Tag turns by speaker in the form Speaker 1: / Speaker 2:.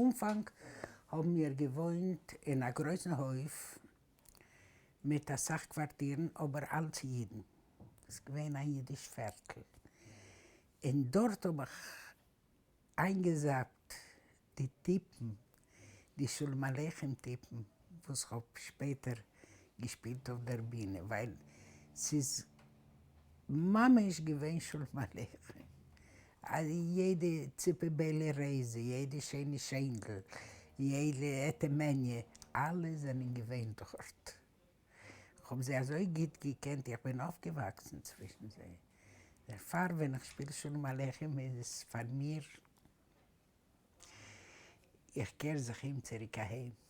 Speaker 1: אנפאנג האבן מיר געוואוינט אין א גרויסן הויף מיט אסאך קווארטירן אבער אלץ אידן, ס'איז געווען א אידיש פערטל, און דארט האב איך איינגעזאפט די טיפן, די שלום עליכם טיפן וואס כ'האב שפעטער געשפילט אויף דער בינע, ווייל ס'איז ממש געווען שלום עליכם, יעדע ציפע בעלע רייזע, יעדע שיינע שיינדל, יעדע עטע-מעניע, אלע זענען געווען דארט. כ'האב זיי אזוי גוט געקענט, איך בין אויפגעוואקסן צווישן זיי, דערפאר ווען איך שפיל שלום עליכם איז עס פאר מיר, איך קער זיך אום צוריק אהיים.